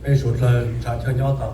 Peb suav dlawg ntshav chaw nyob tau.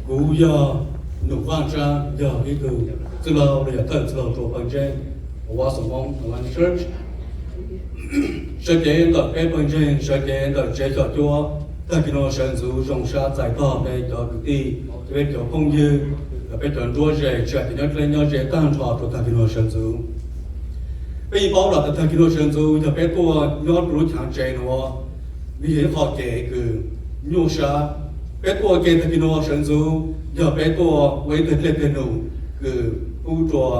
Kuv yog Num Vaaj Tsab, yog ib tug txwj laug los yog thawj txwj laug rua pawg ntseeg Huas Xos Moob Alliance Church. Sawv cev ntawm peb pawg ntseeg, sawv cev ntawm tsev xyom cuab, tag kis no sawv ntxuv zoo sab txais tog peb cov kwv tij, peb cov phooj ywg, peb cov nruab ze, tsis hais cov nyob dleb nyob ze tag nrho rua tag kis no sawv ntxuv. Peb yeej paub lawm tias tag kis no sawv ntxuv yog peb tuaj nyob rua lub chaav tsev nuav, nws yog ib qho kev kws nyuaj sab. Peb tuaj ua ke tag kis no sawv ntxuv yog peb tuaj ua ib tug dlej dlej num kws pub rua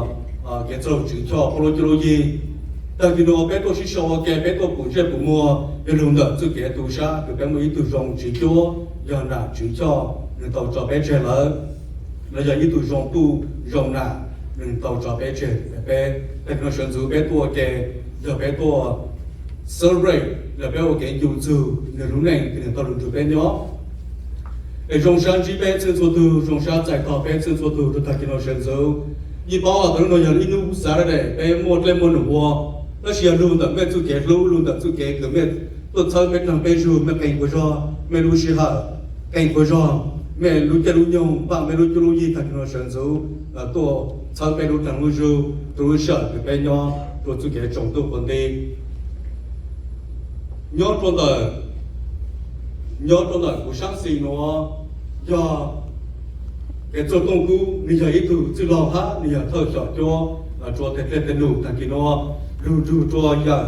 kev txawj tswv choj puab lub cuab lub yig. Tag kis no peb tuaj sib sau ua ke, peb tuaj pum ntsej pum muag, yog lug ntawm txuj kev tu sab kws peb muaj ib tug zoo tswv cuab, yog nam tswv choj nws tau tso peb tseg lawm, los yog ib tug zoo puj zoo nam nws tau tso peb tseg. Peb tag kis no sawv ntxuv peb tuaj ua ke yog peb tuaj celebrate, los peb ua kev ncu txug nws lub neej kws nws tau lug nrug peb nyob. Es zoo sab ntsib peb txhua txhua tug, zoo sab txais tog peb txhua txhua tug rua tag kis no sawv ntxuv. Yeej paub hais tias hnub no yog ib hnub Saturday, peb muaj dlej muaj num ua, tab sis yog lug ntawm mej txuj kev hlub, lug ntawm txuj kev kws mej tuaj txhawb peb dlaag peb zug, mej qee puas zog, mej lub sij hawm, qee puas zog, mej lub caij lub nyoog, npaaj mej lub cuab lub yig tag kis no sawv ntxuv tuaj txhawb peb lub dlaag lub zug rua lub sij hawm kws peb nyob rua txuj kev tsaus ntuj quav nti. Nyob rua ntawm, nyob rua ntawm kuv saab xis nuav yog Kev Txooj Tooj Kub, nwg yog ib tug txwj laug hab nwg yog thawj xyom cuab rua teg dlej teg num tag kis no lug nrug rua yawm,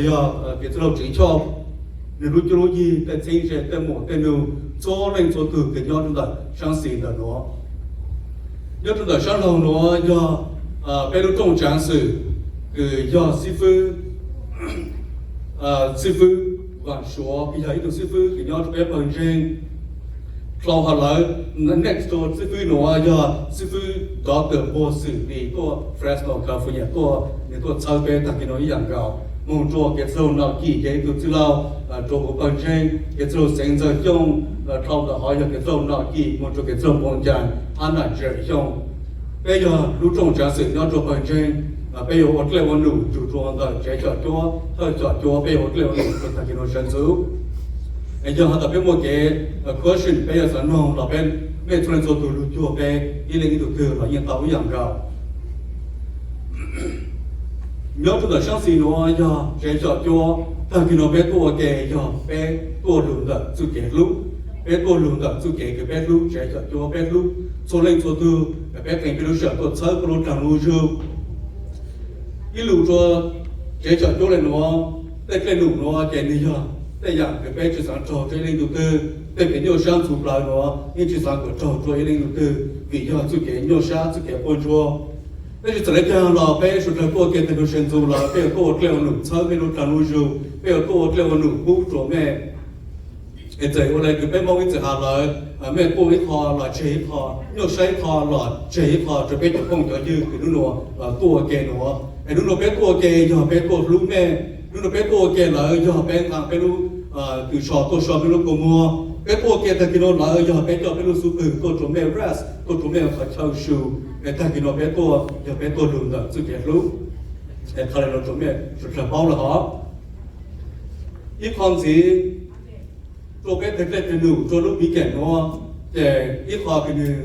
yog Kev Txwj Laug Tswv Choj, nwg lub cuab lub yig tej txheeb ze tej muam tej nug, txhua leej txhua tug kws nyob rua ntawm saab xis ntawm nuav. Nyob rua ntawm saab laug nuav yog peb lub rooj tsaav xwm kws yog xib fwb, xib fwb Vaam Suav kws yog ib tug xib fwb kws nyob rua peb pawg ntseeg. Dlhau hab lawm, next door xib fwb nuav yog xib fwb Doctor Npuag Xwm Lis tuaj Fresno, California tuaj, nwg tuaj txhawb peb tag kis no ib yaam nkaus. Moog rua Kev Txwj Laug Nom Kis yog ib tug txwj laug rua huv pawg ntseeg, Kev Txwj Laug Xeev Ntxawg Xyooj, dlhau ntawm hov yog Kev Txwj Laug Nom Kis, moog rua Kev Txwj Laug Npoo Cas hab Nam Ntseem Xyooj. Peb yog lub rooj tsaav xwm nyob rua pawg ntseeg, peb yuav ua dlej ua num nrug rua ntawm tsev xyom cuab, thawj xyom cuab, peb yuav ua dlej ua num rua tag kis no sawv ntxuv. Es yog has tas peb muaj kev question peb yuav xaav noog los peb, mej txhua leej txhua tug lug cuag peb ib leej ib tug twg los yeej tau ib yaam nkaus. Nyob rua ntawm saab xis nuav yog tsev xyom cuab, tag kis no peb tuaj ua ke yog peb tuaj lug ntawm txuj kev hlub, peb tuaj lug ntawm txuj kev kws peb hlub tsev xyom cuab, peb hlub txhua leej txhua tug, peb qee peb lub sij hawm tuaj txhawb puab lub dlaag lub zug. Ib lus rua tsev xyom cuab le nuav, tej dlej num nuav ces nwg yog tej yaam kws peb tsi xaav raug rua ib leej tug twg, tej kev nyuaj sab ntxhuv plawv nuav yeej tsi xaav kuas raug rua ib leej tug twg, vim yog txuj kev nyuaj sab txuj kev quaj ntsuag. Tab sis txawm le caag los peb suav dlawg tuaj ua ke tag kis no sawv ntxuv lawm, peb yuav tuaj ua dlej ua num txhawb mej lub dlaag lub zug, peb yuav tuaj ua dlej ua num pub rua mej. Es txawm ua le kws peb Moob ib txwm has lawm, mej tuaj ib qho los tseg ib qho, nyuaj sab ib qho los tseg ib qho rua peb cov phooj cov ywg kws nub nua tuaj ua ke nuav. Es nub nua peb tuaj ua ke yog peb tuaj hlub mej, nub nua peb tuaj ua ke lawm yog peb nqaa peb lub tw so tuaj so mej lub kua muag, peb tuaj ua ke tag kis no lawm yog peb coj peb lub xub pwg tuaj rua mej rest, tuaj rua mej qhov chaw su. Es tag kis no peb tuaj yog peb tuaj lug ntawm txuj kev hlub. Es qhov le nuav rua mej suav dlawg paub lawm hov. Ib qho ntxiv, rua peb teg dlej teg num rua lub weekend nuav, ces ib qho kws nwg,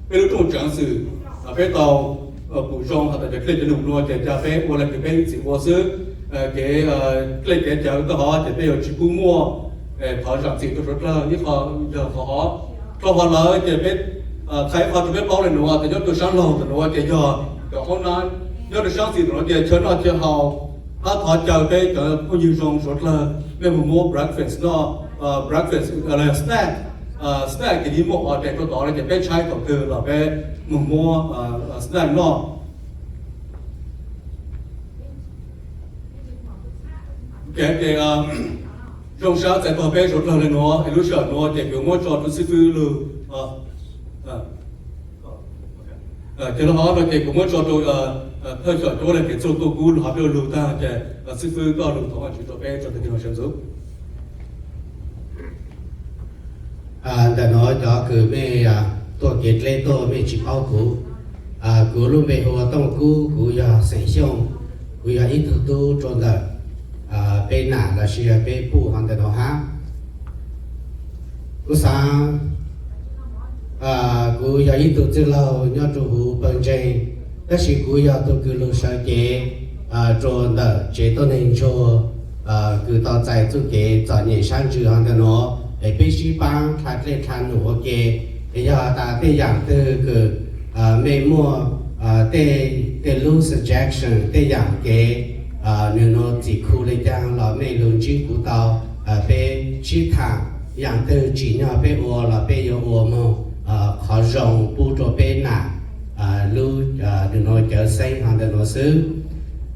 peb lub rooj tsaav xwm, peb tau pum zoo has tas cov dlej cov num nua ces ca peb ua le kws peb ib txwm ua xwb. Kev dlej kev cawv tag hov ces peb yuav tsi pub muaj. Thov zaam txim rua suav dlawg, ib qho yog qhov hov. Dlhau hov lawm ces peb txhais ib qho rua peb paub le nuav tas nyob rua saab laug ntawm nuav ces yog cov hoob nab, nyob rua saab xis ntawm nuav ces chaw noj chaw haus, hab thov caw peb cov phooj ywg zoo suav dlawg mej moog muab breakfast noj, breakfast, snack, snack ces nwg muaj order rua tod le ces peb tshaib thaum twg los peb moog muab snack noj. Ces, ces zoo sab txais tog peb suav dlawg le nuav es lub sij hawm nuav ces kuv muab tso rua xib fwb lug. Ces lub hov no ces kuv muab tso rua thawj xyom cuab le kev txuj tuaj kub lug hov peb ua lug tag ces xib fwb koj lug thov Vaajtswv rua peb tso tag kis no sawv ntxuv. Ntawm nuav cov kws mej tuaj kev dleb tuaj mej tsi paub kuv. Kuv lub npe hu ua Tooj Kub, kuv yog xeem Xyooj, kuv yog ib tug tub rua ntawm peb nam lossis yog peb puj hov ntawm nuav hab. Kuv xaav, kuv yog ib tug txwj laug nyob rua huv pawg ntseeg, tab sis kuv yog tug kws lug sawv cev rua ntawm tsev tuab neeg ntsuag kws tau txais txuj kev txom nyem sab ntsws hov ntawm nuav es peb sib paab dlha dlej dlha num ua ke. Es yog tas tej yaam twg kws mej muaj tej lub suggestion, tej yaam kev nwg nuav txim khu le caag los mej lug ntsib kuv tau, peb sib thaam yaam twg tsim nyog peb ua los peb yuav ua moog qhov zoo pub rua peb nam lub nwg nuav cawv xeeb hov ntawm nuav xwb.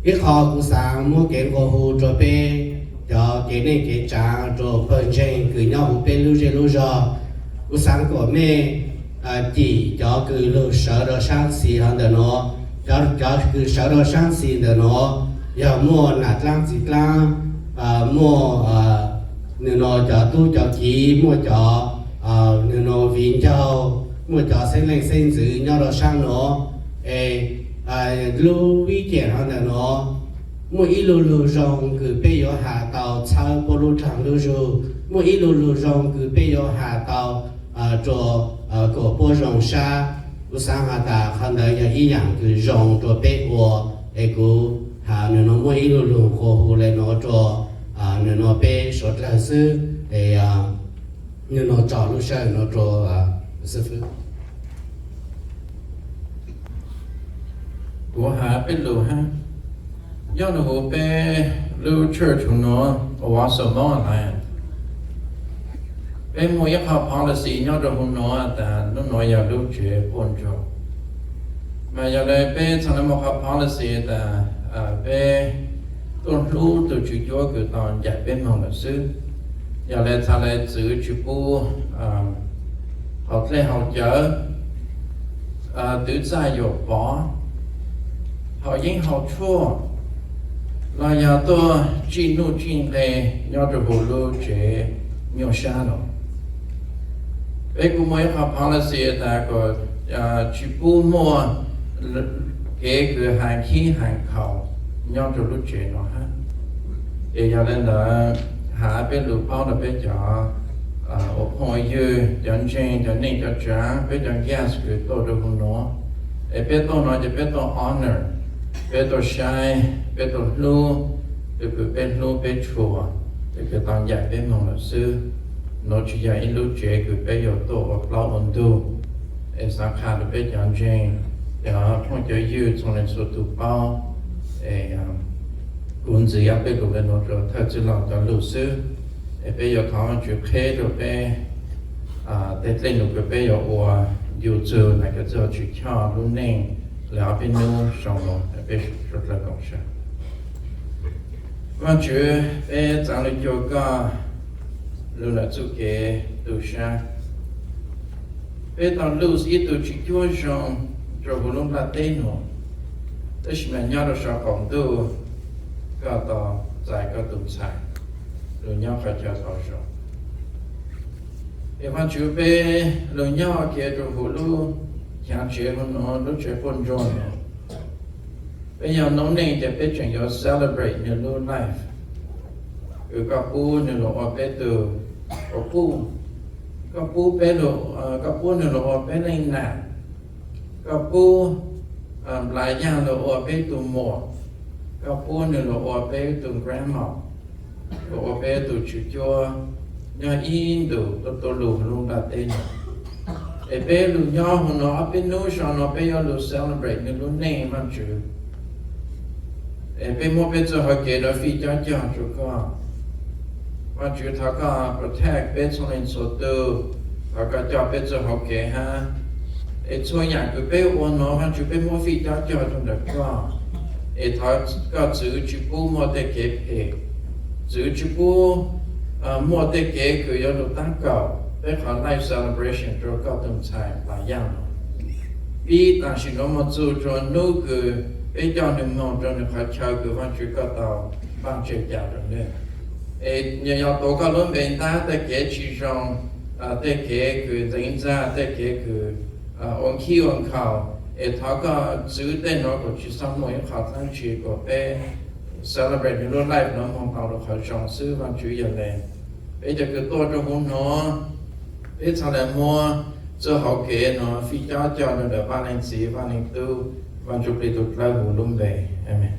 Ib qho kuv xaav muab kev nqua hu rua peb cov kev neej kev tsaav rua pawg ntseeg kws nyob huv peb lub zej lub zog. Kuv xaav kuas mej cim cov kws lug sawv rua saab xis hov ntawm nuav. Cov, cov kws sawv rua saab xis ntawm nuav yog muaj nam dlaab txiv dlaab, muaj nwg nuav cov tub cov kiv, muaj cov nwg nuav viv ncaus, muaj cov xeeb leej xeeb ntxwv nyob rua saab nuav. Es lub weekend hov ntawm nuav muaj ib lu lug zoo kws peb yuav has tau txhawb puab lub dlaag lub zug, muaj ib lu lug zoo kws peb yuav has tau rua kuas puab zoo sab. Kuv xaav has tas qhov ntawd yog ib yaam kws zoo rua peb ua, es kuv has nwg nuav muaj ib lu lug nqua hu le nuav rua nwg nuav peb suav dlawg xwb. Es nwg nuav tso lub sij hawm nuav rua xib fwb. Kuv has peb lug hab, nyob rua huv peb lub church huv nuav, Owasso Moana, peb muaj ib qho policy nyob rua huv nuav tas lub nuav yog lub tsev quaj ntsoog. Mas yog le peb txhaj le muaj qhov policy tas peb tuaj hlub tug tswv cuab kws tau ncaim peb moog lawm xwb. Yog le txhaj le txwv tsi pub haus dlej haus cawv, twv txaj yuam pov, haus yeeb haus tshuaj, los yog tuaj tsij nuj tsij nqe nyob rua huv lub tsev nyuaj sab no. Peb kuj muaj ib qho policy tas kom tsi pub muaj kev kws has khib has khaus nyob rua lub tsev no hab. Es yog le ntawd, has peb lug paub rua peb cov ua phooj ua ywg, cov ntseeg, cov neej cov tsaav, peb cov guest kws tuaj rua huv nuav, es peb tuaj no ces peb tuaj honor, peb tuaj saib, peb tuaj hlub tug kws peb hlub peb tshua, tug kws tau ncaim peb moog lawm xwb. Nuav tsi yog ib lub tsev kws peb yuav tuaj ua plaub ua ntug. Es xaav qha rua peb cov ntseeg, cov phooj cov ywg txhua leej txhua tug paub, es kuv ntxiv peb lug le nuav rua thawj txwj laug cov lug xwb. Es peb yuav thov Vaajtswv qheb rua peb tej dlej num kws peb yuav ua, yug txug nam kws txug tsis choj lub neej le ob peb nub zoo lug, peb suav dlawg koom sab. Vaajtswv, peb txaav lug cuag koj lug ntawm txuj kev tu sab. Peb tau lug ib tug tswv cuab zoo rua huv lub nplaj teb nuav, tab sis mas nyob rua sau qaum ntuj, koj tau txais koj tug ntxhais lug nyob qhov chaw tau zoo. Es Vaajtswv, peb lug nyob ua ke rua huv lub chaav tsev huv nuav, lub tsev quaj ntsoog nuav, peb yog noob neej ces peb tseem yuav celebrate nwg lub life, kws koj pub nwg lug ua peb tug, koj pub peb, koj pub nwg lug ua peb leej nam, koj pub Nplaj Yaaj lug ua peb tug muam, koj pub nwg lug ua peb tug grandma, lug ua peb tug tswv cuab nyob ib ntus tuab tuab lug huv lub nplaj teb nuav. Es peb lug nyob huv nuav ob peb nub zoo no peb yuav lug celebrate nwg lub neej, Vaajtswv. Es peb muab peb txuj hauv kev nuav fij cob cog rua koj. Vaajtswv, thov koj protect peb txhua leej txhua tug, thov koj coj peb txuj hauv kev hab. Es txhua yaam kws peb ua nuav Vaajtswv peb muab fij cob cog rua ntawm koj. Es thov koj txwv tsi pub muaj tej kev phem, Txwv tsi pub muaj tej kev kws yuav lug taab kaum peb qhov life celebration rua koj tug ntxhais Plas Yaaj no. Pib taam sim nuav moog txug rua nub kws peb coj nwg moog rua nwg qhov chaw kws Vaajtswv koj tau npaaj tseg ca rua nwg. Es nwg yog tuav koj lub npe ntaab tej kev tsi zoo, tej kev kws ntxeev ntxag, tej kev kws ua nkig ua nkhaus, es thov koj txwv tej nuav kuas tsi xob muaj ib qho dlaab tsi kuas peb celebrate nwg lub life nuav moog tau rua qhov zoo xwb Vaajtswv. Yog le peb cov kws tuaj rua huv nuav, peb txhad le muab txuj hauv kev nuav fij cob coj rua ntawm Vaaj Leej Txiv, Vaaj Leej Tub, Vaajtswv Plig tug dlawb huv lub npe. Amees.